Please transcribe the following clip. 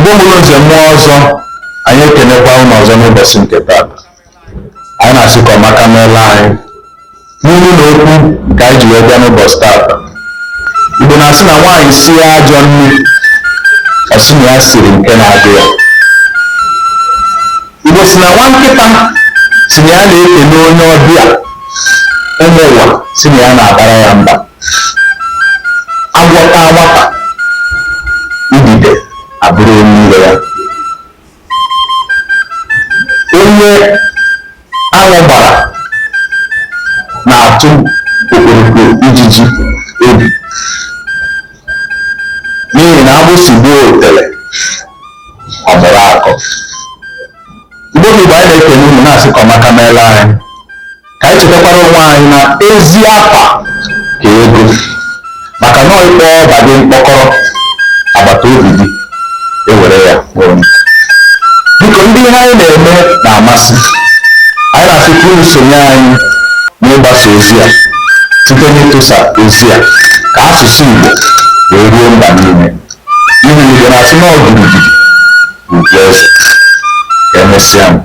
Igbo mụrụ nze mụọ ọzọ, anyị ekenekwa unu ọzọ n'ụbọchị nke taata. Anyị na-asị ka ọmaka meela anyị n'ilu na okwu nke anyị ji wee bịa n'ụbọchị taata. Igbo na-asị na nwaanyị sie ajọ nri, ọ sị na ya siri nke na-agụ ya. Igbo si na nwa nkịta si na ya na-ekene onye ọbịa, ụmụ ụwa si na ya na-abara ya mba. Agwọ taa nwata, idide abụrụ onye iro ya. Onye aṅụ gbara na-atụ okporoko ijiji egwu, n'ihi na agbụsị gbuo otele, ọ mụrụ akọ. Igbo bụ Igbo, anyị na-ekele unu, na-asị ka ọmaka meela anyị. Ka anyị chetakwara onwe anyị na ezi afa ka ego, maka na ịkpọ ọba gị mkpọkọrọ, agbata obi gị ewere ya kpọrọ. Biko, ndị ihe anyị na-eme na-amasị, anyị na-asị ka unu sonye anyị n'ịgbasa ozi a site n'ịtụsa ozi a ka asụsụ Igbo wee ruo mba niile, n'ihi na Igbo na-asị na ọ girigiri bụ ugwu eze. Ka emesịa m.